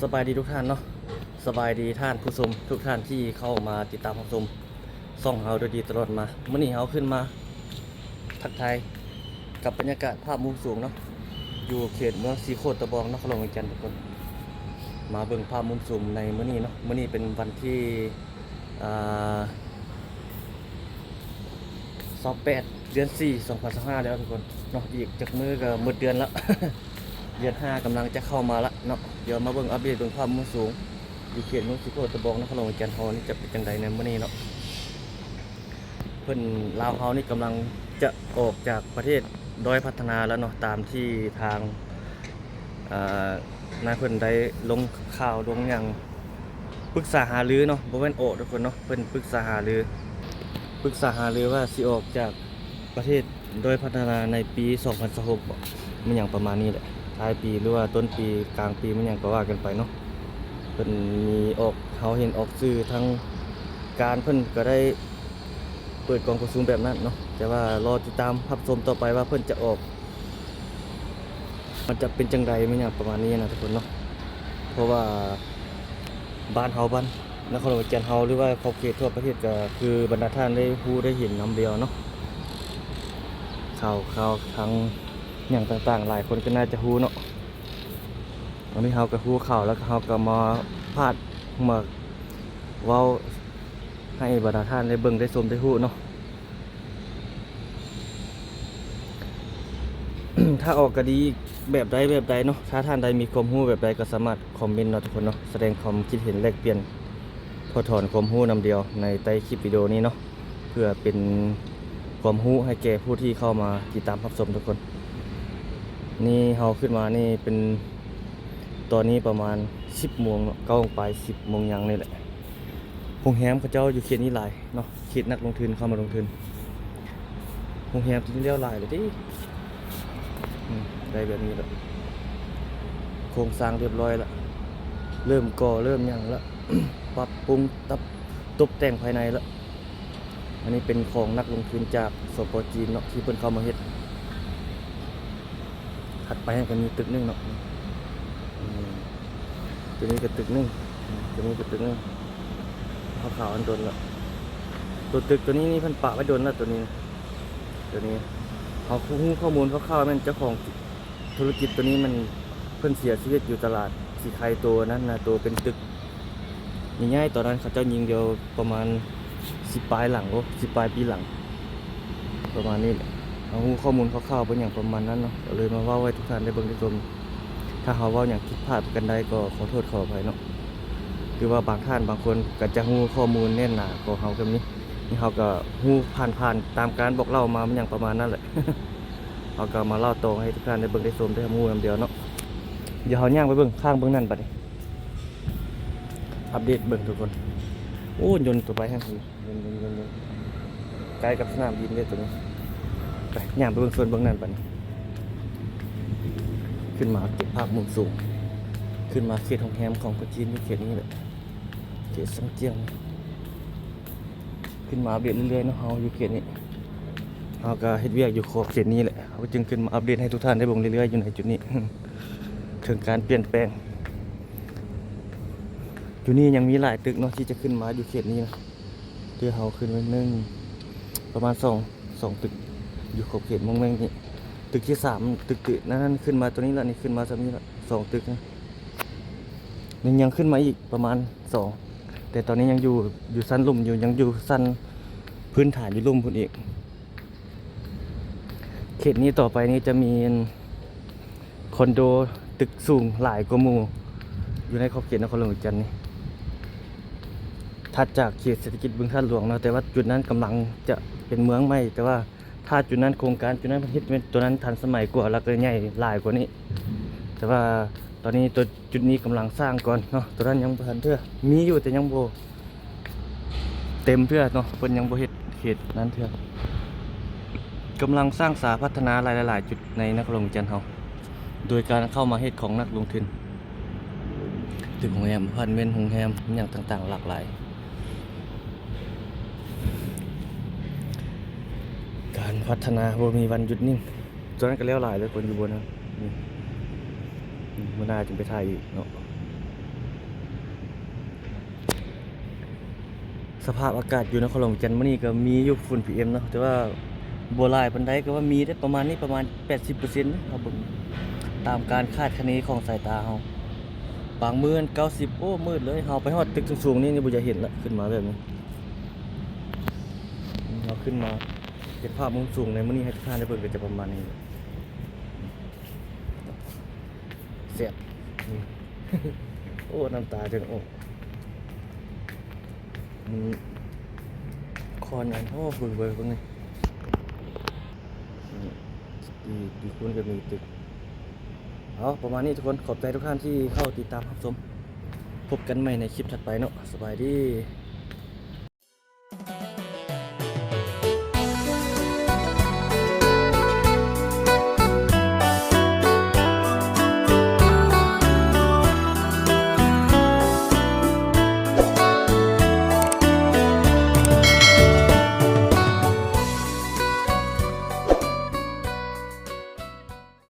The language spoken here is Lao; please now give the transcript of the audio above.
ສະບາຍດີທຸກທ່ານເນາະ, ສະບາຍດີທ່ານຜູ້ຊົມທຸກທ່ານທີ່ເຂົ້າມາຕິດຕາມຮັບຊົມຊ່ອງເຮົາໂດຍດີຕະຫຼອດມາ. ມື້ນີ້ເຮົາຂຶ້ນມາທັກທາຍກັບບັນຍາກາດພາບມຸມສູງເນາະ, ຢູ່ເຂດເມືອງສີໂຄດຕະບອງ ນະຄອນຫຼວງວຽງຈັນທຸກຄົນ. ມາເບິ່ງພາບມຸມສູງໃນມື້ນີ້ເນາະ, ມື້ນີ້ເປັນວັນທີ ອ່າ ຊາວແປດ ເດືອນສີ່ ສອງພັນຊາວຫ້າແລ້ວທຸກຄົນເນາະ, ອີກຈັກມື້ກໍໝົດເດືອນລະ ເດືອນຫ້າກຳລັງຈະເຂົ້າມາລະເນາະ. ດຽວມາເບິ່ງອັບເດດເບິ່ງພາບມຸມສູງຢູ່ເຂດເມືອງສີໂຄດຕະບອງ ນະຄອນຫຼວງວຽງຈັນເຮົານີ້ຈະເປັນຈັ່ງໃດໃນມື້ນີ້ເນາະ. ເພິ່ນ ລາວເຮົານີ້ກຳລັງຈະອອກຈາກປະເທດດ້ອຍພັດທະນາແລ້ວເນາະ, ຕາມທີ່ທາງ ອ່າ ນາຍເພິ່ນໄດ້ລົງຂ່າວລົງຫຍັງ ປຶກສາຫາລືເນາະ, ບໍ່ແມ່ນອອກທຸກຄົນເນາະ, ເພິ່ນປຶກສາຫາລື ປຶກສາຫາລືວ່າຊິອອກຈາກປະເທດດ້ອຍພັດທະນາໃນປີສອງພັນຊາວຫົກບໍ ແມ່ນຫຍັງປະມານນີ້ແຫຼະ, ທ້າຍປີ ຫຼືວ່າຕົ້ນປີ ກາງປີ ແມ່ນຫຍັງກໍວ່າກັນໄປເນາະ. ເພິ່ນມີອອກ ເຮົາເຫັນອອກສື່ ທາງການເພິ່ນກໍໄດ້ເປີດກອງປະຊຸມແບບນັ້ນເນາະ, ແຕ່ວ່າລໍຕິດຕາມຮັບຊົມຕໍ່ໄປວ່າເພິ່ນຈະອອກ ມັນຈະເປັນຈັ່ງໃດ ແມ່ນຫຍັງປະມານນີ້ນະທຸກຄົນເນາະ. ເພາະວ່າບ້ານເຮົາ ບ້ານນະຄອນຫຼວງວຽງຈັນເຮົາ ຫຼືວ່າຂອບເຂດທົ່ວປະເທດ ກໍຄືບັນດາທ່ານໄດ້ຮູ້ໄດ້ເຫັນນຳແລ້ວເນາະ, ຂ່າວ ຂ່າວທາງຫຍັງຕ່າງໆ ຫຼາຍຄົນກໍໜ້າຈະຮູ້ເນາະ. ອັນນີ້ເຮົາກໍຮູ້ຂ່າວ ແລ້ວກໍເຮົາກໍມາພາດ ມາເວົ້າໃຫ້ບັນດາທ່ານໄດ້ເບິ່ງໄດ້ຊົມໄດ້ຮູ້ເນາະ. ຖ້າອອກກໍດີແບບໃດແບບໃດເນາະ, ຖ້າທ່ານໃດມີຄວາມຮູ້ແບບໃດກໍສາມາດຄອມເມັນເນາະທຸກຄົນເນາະ, ສະແດງຄວາມຄິດເຫັນແລກປ່ຽນ ຖອດຖອນຄວາມຮູ້ນຳດຽວໃນໃຕ້ຄລິບວິດີໂອນີ້ເນາະ, ເພື່ອເປັນຄວາມຮູ້ໃຫ້ແກ່ຜູ້ທີ່ເຂົ້າມາຕິດຕາມຮັບຊົມທຸກຄົນ. ນີ້ເຮົາຂຶ້ນມານີ້ເປັນ ຕອນນີ້ປະມານສິບໂມງເນາະ, ເກົ້າໂມງປາຍ ສິບໂມງຫຍັງນີ້ແຫຼະ. ໂຮງແຮມເຂົາເຈົ້າຢູ່ເຂດນີ້ຫຼາຍເນາະ, ເຂດນັກລົງທຶນເຂົ້າມາລົງທຶນ. ໂຮງແຮມຕົວນີ້ແລ້ວຫຼາຍແລ້ວເດ້. ອືມ ໄດ້ແບບນີ້ລະ, ໂຄງສ້າງຮຽບຮ້ອຍລະ, ເລີ່ມກໍ່ເລີ່ມຫຍັງລະ, ປັບປຸງຕັບ ຕົບແຕ່ງພາຍໃນລະ. ອັນນີ້ເປັນຂອງນັກລົງທຶນຈາກ ສປ ຈີນເນາະ ທີ່ເພິ່ນເຂົ້າມາເຮັດ. ຖັດໄປຫັ້ນກໍມີຕຶກໜຶ່ງເນາະ. ອືມ ຕົວນີ້ກໍຕຶກໜຶ່ງ, ຕົວນີ້ກໍຕຶກໜຶ່ງ. ຂາວໆ ອັນດົນລະ. ຕົວຕຶກຕົວນີ້ນີ້ເພິ່ນປະໄວ້ດົນລະ ຕົວນີ້. ຕົວນີ້ເຮົາຮູ້ຂໍ້ມູນຄ່າວໆ ແມ່ນເຈົ້າຂອງທຸລະກິດຕົວນີ້ມັນ ເພິ່ນເສຍຊີວິດຢູ່ຕະຫຼາດສີໄຄ ໂຕນັ້ນນະ, ໂຕເປັນຕຶກໃຫຍ່ໆ ຕອນນັ້ນເຂົາເຈົ້າຍິງດຽວປະມານສິບປາຍຫຼັງ, ໂອ້ ສິບປາຍປີຫຼັງ ປະມານນີ້ແຫຼະ. ເຮົາຮູ້ຂໍ້ມູນຄ່າວໆ ເປັນຫຍັງປະມານນັ້ນເນາະ, ກໍເລີຍມາເວົ້າໃຫ້ທຸກທ່ານໄດ້ເບິ່ງໄດ້ຊົມ. ຖ້າເຮົາເວົ້າຫຍັງຜິດພາດປະການໃດກໍຂໍໂທດຂໍອະໄພເນາະ, ຫຼືວ່າບາງທ່ານບາງຄົນກໍຈະຮູ້ຂໍ້ມູນແໜ້ນໜາກວ່າເຮົາກໍມີ. ນີ້ເຮົາກໍຮູ້ຜ່ານໆ ຕາມການບອກເລົ່າມາ ມັນຫຍັງປະມານນັ້ນແຫຼະ. ເຮົາກໍມາເລົ່າຕໍ່ໃຫ້ທຸກທ່ານໄດ້ເບິ່ງໄດ້ຊົມໄດ້ຮັບຮູ້ນຳດຽວເນາະ. ດຽວເຮົາຍ່າງໄປເບິ່ງຂ້າງເບື້ອງນັ້ນບັດນີ້, ອັບເດດເບິ່ງທຸກຄົນ. ໂອ້ ຍົນຕົວໄປຫັ້ນ ຍົນໆໆໆ ໃກ້ກັບສະໜາມບິນເດ້ຕົວນີ້. ໄປ ຍ່າງໄປເບິ່ງໂຊນເບື້ອງນັ້ນບັດນີ້. ຂຶ້ນມາເກັບພາບມຸມສູງ, ຂຶ້ນມາເຂດໂຮງແຮມຂອງຄົນຈີນຢູ່ເຂດນີ້ແຫຼະ, ເຂດຊາງຈຽງ. ຂຶ້ນມາອັບເດດເລື້ອຍໆເນາະ, ເຮົາຢູ່ເຂດນີ້ ເຮົາກໍເຮັດວຽກຢູ່ຂອບເຂດນີ້ແຫຼະ, ເຮົາຈຶ່ງຂຶ້ນມາອັບເດດໃຫ້ທຸກທ່ານໄດ້ເບິ່ງເລື້ອຍໆ ຢູ່ໃນຈຸດນີ້ ເຖິງການປ່ຽນແປງ. ຢູ່ນີ້ຍັງມີຫຼາຍຕຶກເນາະ ທີ່ຈະຂຶ້ນມາຢູ່ເຂດນີ້ນະ. ທີ່ເຮົາຂຶ້ນໄວ້ໜຶ່ງ ປະມານສອງ ສອງຕຶກ ຢູ່ຂອບເຂດໂມງແມ່ງນີ້. ຕຶກທີສາມ ຕຶກຕິນັ້ນຂຶ້ນມາຕົວນີ້ລະ, ນີ້ຂຶ້ນມາສ່ຳນີ້ລະ ສອງຕຶກນະ. ຍັງ ຍັງຂຶ້ນມາອີກປະມານສອງ, ແຕ່ຕອນນີ້ຍັງຢູ່ ຢູ່ຊັ້ນລຸ່ມຢູ່, ຍັງຢູ່ຊັ້ນພື້ນຖານຢູ່ລຸ່ມພຸ້ນອີກ. ເຂດນີ້ຕໍ່ໄປນີ້ຈະມີ ອັນ ຄອນໂດຕຶກສູງຫຼາຍກວ່າໝູ່ຢູ່ໃນຂອບເຂດນະຄອນຫຼວງວຽງຈັນນີ້, ຖັດຈາກເຂດເສດຖະກິດບຶງທາດຫຼວງເນາະ. ແຕ່ວ່າຈຸດນັ້ນກຳລັງຈະເປັນເມືອງໃໝ່, ແຕ່ວ່າຖ້າຈຸດນັ້ນ ໂຄງການຈຸດນັ້ນເຮັດແມ່ນຕົວນັ້ນທັນສະໄໝກວ່າ ແລ້ວກໍໃຫຍ່ຫຼາຍກວ່ານີ້. ແຕ່ວ່າຕອນນີ້ຕົວ ຈຸດນີ້ກຳລັງສ້າງກ່ອນເນາະ, ຕົວນັ້ນຍັງບໍ່ທັນເທື່ອ, ມີຢູ່ແຕ່ຍັງບໍ່ເຕັມເທື່ອເນາະ, ເພິ່ນຍັງບໍ່ເຮັດເຂດນັ້ນເທື່ອ. ກຳລັງສ້າງສາພັດທະນາຫຼາຍໆ ຫຼາຍໆຈຸດໃນນະຄອນຫຼວງວຽງຈັນເຮົາ ໂດຍການເຂົ້າມາເຮັດຂອງນັກລົງທຶນ, ຕຶກໂຮງແຮມ, ອາພາດເມັນ, ໂຮງແຮມ ຫຍັງຕ່າງໆ ຫຼາກຫຼາຍ. ການພັດທະນາບໍ່ມີວັນຢຸດນິ່ງ. ຕົວນັ້ນກໍແລ້ວຫຼາຍເລີຍ, ຄົນຢູ່ບ່ອນນັ້ນ. ນີ້ ມື້ໜ້າຈຶ່ງໄປຖ່າຍອີກເນາະ. ສະພາບອາກາດຢູ່ນະຄອນຫຼວງວຽງຈັນມື້ນີ້ກໍມີຢູ່ຝຸ່ນ ພີເອັມ ເນາະ ແຕ່ວ່າບໍ່ຫຼາຍປານໃດ ກໍວ່າມີເດ້ ປະມານນີ້ ປະມານແປດສິບເປີເຊັນ ເຮົາເບິ່ງຕາມການຄາດຄະເນຂອງສາຍຕາເຮົາ. ບາງມື້ເກົ້າສິບ ໂອ້ ມືດເລີຍ. ເຮົາໄປຮອດຕຶກສູງໆນີ້ ນີ້ບໍ່ຢາກເຫັນລະ ຂຶ້ນມາແບບນີ້. ເຮົາຂຶ້ນມາເກັບພາບມຸມສູງໃນມື້ນີ້ໃຫ້ທຸກທ່ານໄດ້ເບິ່ງ ກໍຈະປະມານນີ້. ແຊບ ໂອ້ ນ້ຳຕາຈະອອກ. ອືມ ຄອນອັນ ໂອ້ ເບິ່ງ ເບິ່ງ ເບິ່ງນີ້ ອືມ ຢູ່ ຢູ່ພຸ້ນກໍມີຕຶກ. ເອົາ ປະມານນີ້ທຸກຄົນ ຂອບໃຈທຸກທ່ານທີ່ເຂົ້າຕິດຕາມຮັບຊົມ. ພົບກັນໃໝ່ໃນຄລິບຖັດໄປເນາະ. ສະບາຍດີ.